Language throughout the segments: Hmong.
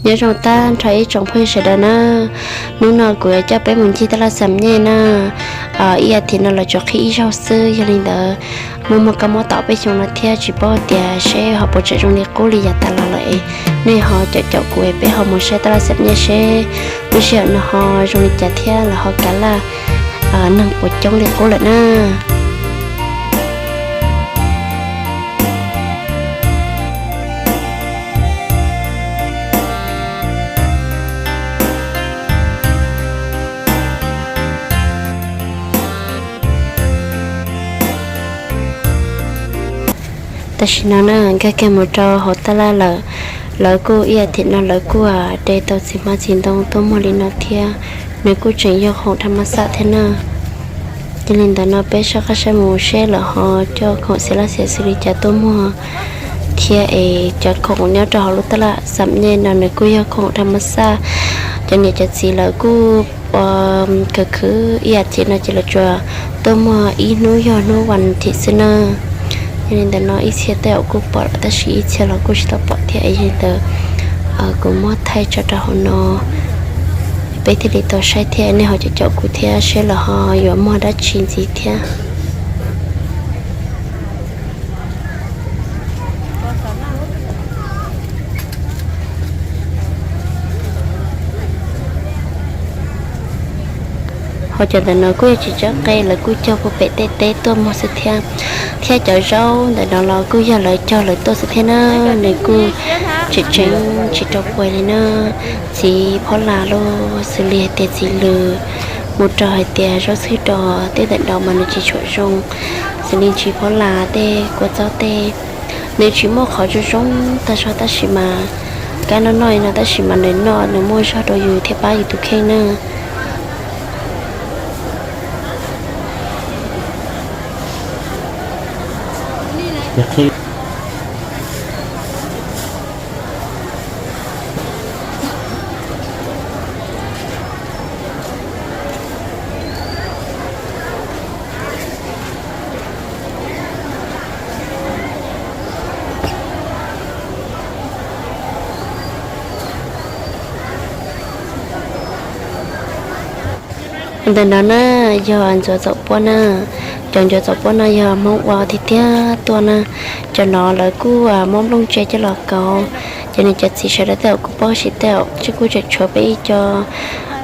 Nyob zoo tag nrho ib tsoom phooj ywg sawv daws na, hnub no kuv yuav coj peb mus ncig tab laj Xam Nyej na. Ib as thiv no lawv tsuas qhib ib zaug xwb, yog li ntawd muaj muaj kab mob tom peb xyoo no thiab tsis paub tias seb ho puas tseem zoo li qub li yav tas los lawm es nej ho caum caum kuv es peb ho mus saib tab laj Xam Nyej seb lub sij hawm no ho zoo li cas thiab lawv ho kav laj neeg puas coob li qub lawm na. Tam sim no na nkag kiag mus rau hauv tab laj lawm, lawv kuj ib as thiv no lawv kuj de tau txiv hmab txiv ntoo tuaj muag li no thiab, nws kuj tseem yog khoom dhaj mab xaj thiab na. Yog li ntawd no peb soj qab saib mus seb lawv ho coj khoom xiav laj xiav xws li cas tuaj muag thiab es cov khoom nyob rau hauv lub tab laj Xam Nyej no nws kuj yog khoom dhaj mab xaj. Cov niam cov txiv lawv kuj ua khwv khwv ib as thiv no ces lawv tsuas tuaj muag ib hnub yog hnub vas thiv xwb na. Yog li ntawd no ib txhia tej zaum kuj pom lawm tab sis ib txhia los kuj tsis tau pom thiab es yog li ntawd kuv muab thaij tso rau hauv no peb thiaj li tau saib thiab nej ho caum caum kuv thiab seb lawv ho yuav muag dab tsi ntxiv thiab. Ho cov ntawm no kuj yog tsis tsob qe, lawv kuj cog puag pem tej teb tuaj muag xwb thiab. Thiab cov zaub ntawm no los kuj yog lawv cog lawv tuaj xwb thiab na, nws kuj tseem tseem tsis rau puas li na. Txiv phob las los xws li hais tias txiv lws, mus rau hais tias zaub txhwb dos tej ntawm no mas nws tsis tshua zoo, xws li txiv phob las tej kua txob tej, nws tsis muaj qhov zoo zoo tag zog tab sis mas kab noj noj li no tab sis mas nws noj nws muaj zog rau yus thiab pab yus tus kheej na. Ntawm no na yog ntsuav txaum puab na. Cov ntsuav txaum puab no yog Hmoob ua tiag tiag tuaj na. Cov no lawv kuj muab nplooj ntse coj los kauv. Cov niam cov txiv sawv daws tej zaum kuj paub, tab sis tej zaum kuj tseem tshuav peb ib co,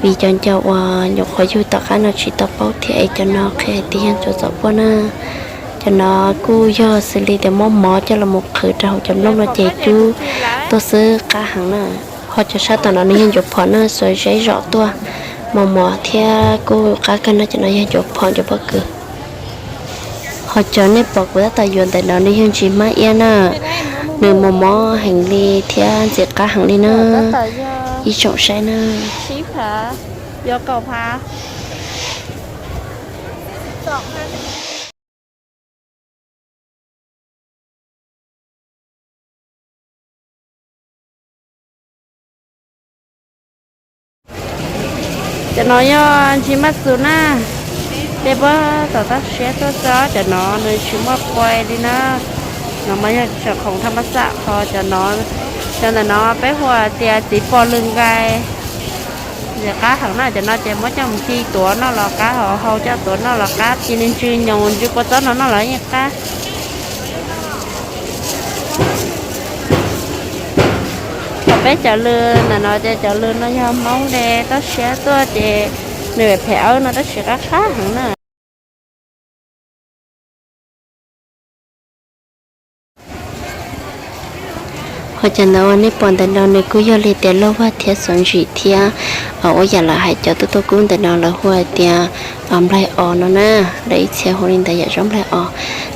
vim cov ncauj uas nyuam qhuav yug tom qab no tsis tau paub thiab es cov no qhia hais tias yog ntsuav txaum puab na. Cov no kuj yog xws li tias muab mov coj los mus qhwv rau hauv cov nplooj no ces cub tuaj xwb qab heev na. Ho cov sab tom no nws yog ntsuav phom na, xuas zeb zom tuaj mos mos thiab kuj qab kawg no. Cov no yog ntsuav phom ntsuav pob kws. Ho cov nej pom kuv tab tom yuav ntawm no nws yog ntsis hmab iab na, nws mos mos heev li thiab ntxim qab heev li na. Ib tsoom saib na. Cov no yog ntsis maj txus na, tej puab tom toj siab tuaj txog cov no nws tsis muaj pua li na. No mas yog tsoom khoom thaj mab xaj ho cov no, cov ntawm no peb hu tias txiv pos lws nqais. Ntxim qab heev na, cov no ces muab coj mus ci tuav noj los qab, ho hau coj tuav noj los qab, ci li ntsw nyoos ntsw kua txob no noj los yeej qab. Ho peb cov lws ntawm no ces cov lws no yog Hmoob de toj siab tuaj ces nws phem awb no tab sis qab qab heev na. Ho cov ntawd uas nej pom ntawm no nws kuj yog li tias lauj vag thiab xov ntsim thiab, ua yam lawv hais cov tuaj tuaj kub ntawm no lawv hu hais tias nplaig os no na. Lawv ib txhia hu li ntawd yam zaub nplaig os,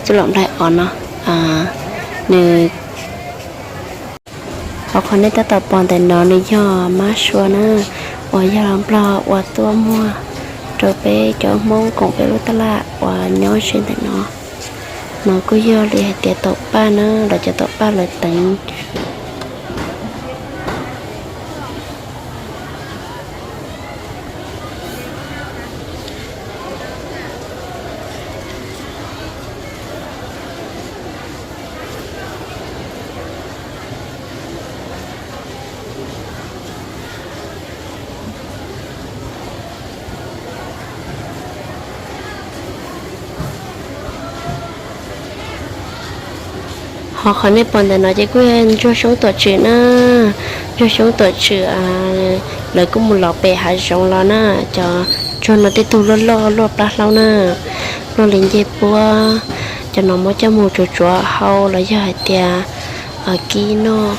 txuj lom nplaig os no. Nws, ho qhov nej tab tom pom ntawm no nws yog mab sua na, uas yog nplog uas tuaj muag rau peb cov Hmoob koom peb lub taj laj uas nyob ze ntawm no. No kuj yog li hais tias taum paj na, lawv cov taum paj lawv teev. Qhov nej pom ntawm no ces kuj yog ntsuag xyoob tuam tswm na, ntsuag xyoob tuam tswm, lawv kuj mus lov pem hav zoov los na. Cov ntsuag no tej tug loj loj luaj plab hlaub na, luaj li ncej puab. Cov no muab coj mus tsuav tsuav hau los yog hais tias kib noj.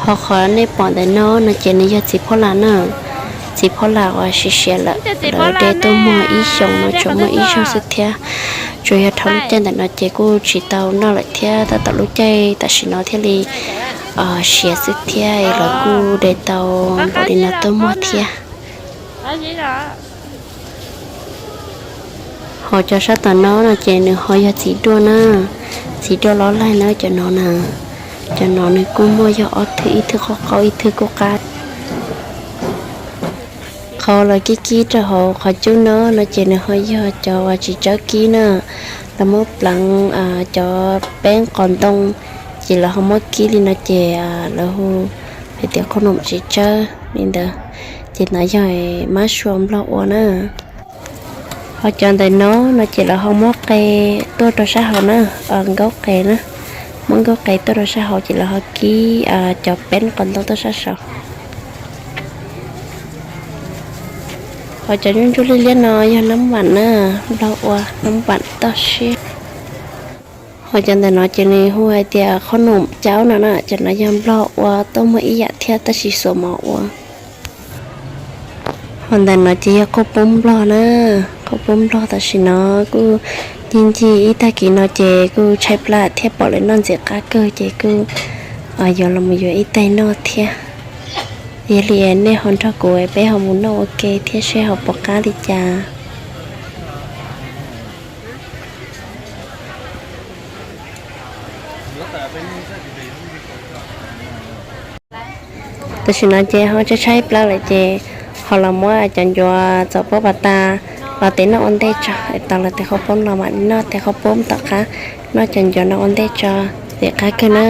Ho qhov nej pom ntawm no no ces nws yog txiv phoj lam na, txiv phoj lam uas siav siav lawm, lawv de tuaj muag ib xyoos no tsuas muaj ib zaug xwb thiab. Tsuas yog dhau lub caij ntawm no ces kuj tsis tau noj lawm thiab, tab tom lub caij tam sim no thiaj li siav xwb thiab, lawv kuj de tau npaum li no tuaj muag thiab. Ho cov sab tom no no ces nws ho yog txiv duaj na, txiv duaj lob laig na cov no na. Cov no nws kuj muaj yog ob thwv, ib thwv qaub qaub ib thwv kuj qab. Qhov lawv kib kib rau hauv qhov cub no no ces nws ho yog cov uas txiv tsawb kib na. Lawv muab pleev cov peeb qos ntoo ces lawv ho muab kib li no ces lawv hu hais tias qhob noom txiv tsawb li ntawd. Ces no yog mab sua nplog ua na. Ho cov ntawm no no ces lawv ho muab qe tuaj rau sab hauv na, nkaub qe na, muab nkaub qe tuaj rau sab hauv ces lawv ho kib cov peeb qos ntoo tuaj sab saud. Ho cov ntsuj ntsuj liab liab no yog nab vam na, nplog ua nab vam toj siab. Ho cov ntawm no ces nws hu hais tias qhob noom caub no na, cov no yog nplog ua tuaj muag ib yam thiab tab sis xuas mov ua. Ho ntawm no ces yog qauj poob nplog na, qauj poob nplog tam sim no kuj ncig ncig ib tag kis no ces kuj tshaib plab thiab pom lawv noj ntxim qab kawg ces kuj yuav los mus yuav ib tais noj thiab. Yog li nej ho nrog kuv peb ho mus noj ua ke thiab seb ho puas qab li cas. Tam sim no ces ho tshaib tshaib plab lawm ces ho los muab cov ncuav txaus pob pas tas los tes noj ua ntej tso, tau lawv tes qauj poob los mam noj tes qauj poob tom qab, noj cov ncuav no ua ntej tso, ntxim qab kawg na.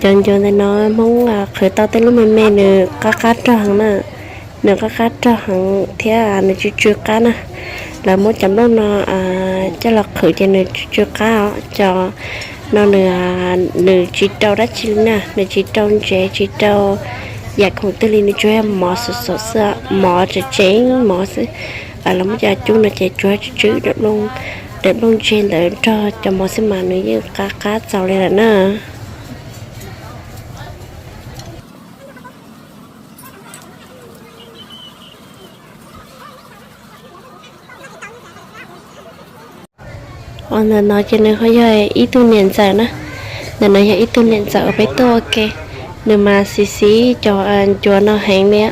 Cov ncuav ntawm no Hmoob qhwv tau tej lub me me nws qab qab rog heev na, nws qab qab rog heev thiab nws tsw tsw qab na. Lawv muab cov nplooj no coj los qhwv ces nws tsw tsw qab os. Cov no nws, nws tsis rau dab tsi li na, nws tsis rau ntsev tsis rau yam khoom twg li, nws tsuas yog mov xov xov xwb, mov tseem tseem mov xwb. Lawv muab cov cub no ces tsuas tsw tsw daim nplooj ntse ntawd nrog cov mov xwb mas nws yeej qab qab txaus li lawm na. Ntawm no ces nws ho yog ib tug niam ntxawm na, ntawm no yog ib tug niam ntxawm uas peb tuaj ua ke, nws mas xis xis cov ncuav no heev li.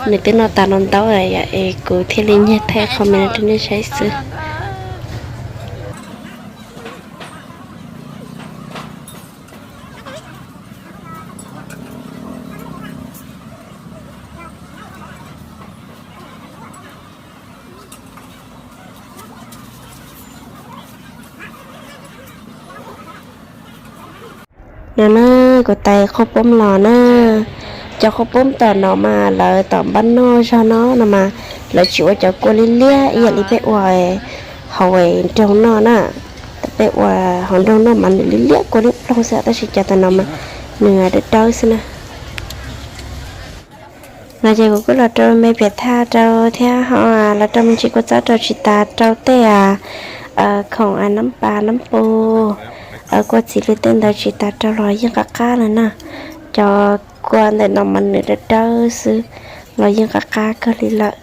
Nws twb noj tas ntaub lawm yom, es kuv thiaj li nyiag thaij qhov me no rau nej saib xwb. No na, kuv tais qhaub poob los na. Cov qhaub poob tom no mas lawv tom npaj noj zog no no mas lawv tsis ua cov kua liab liab ib yam li peb ua hauv nroog noj na. Peb ua hauv nroog noj mas nws liab liab kua liab ploog xwb, tab sis cov tom no mas nws dawb dawb xwb na. No ces kuv kuj los rau me piam thaj rau thiab ho los rau me ntsis kua txob rau tsis tas rau tej khoom nab pas nab pu, kua txiv lws tej ntawd tsis tas rau los yeej qab qab lawm na. Cov kua ntawm no mas nws dawb dawb xwb los yeej qab qab kawg li lawm.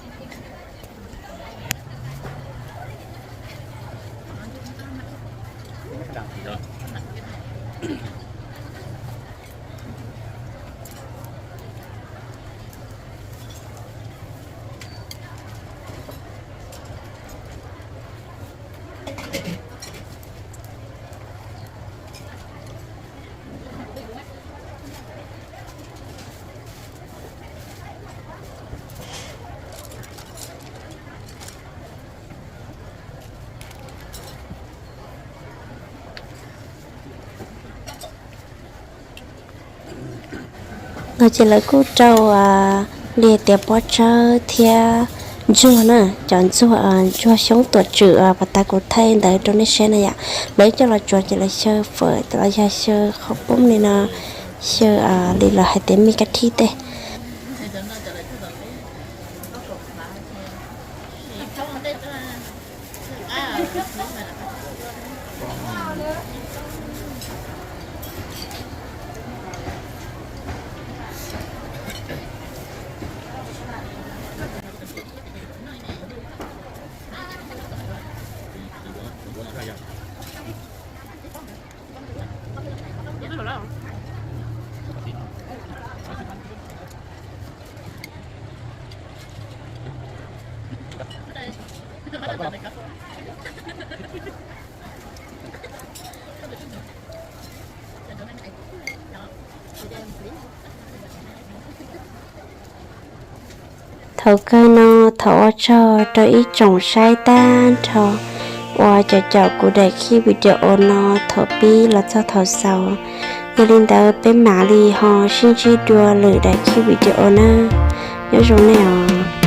No ces lawv kuj rau li tias pob tsawb thiab ntsuag na, cov ntsuag, ntsuag xyoob tuam tswm uas pas tas kuv thaij ntawd rau nej saib na yom. Lawv coj los tsuav ces lawv xyaw fawm los yog xyaw qhaub poob li no, xyaw li lawv hais tias mij kab thib tej. Thaum kawg no thov ua tsaug rau ib tsoom saib tag nrho uas caum caum kuv daim clip video no thaum pib los txog thaum xaus. Yog li ntawd peb mam li ho sib ntsib dua lwm daim clip video na. Nyob zoo nej os.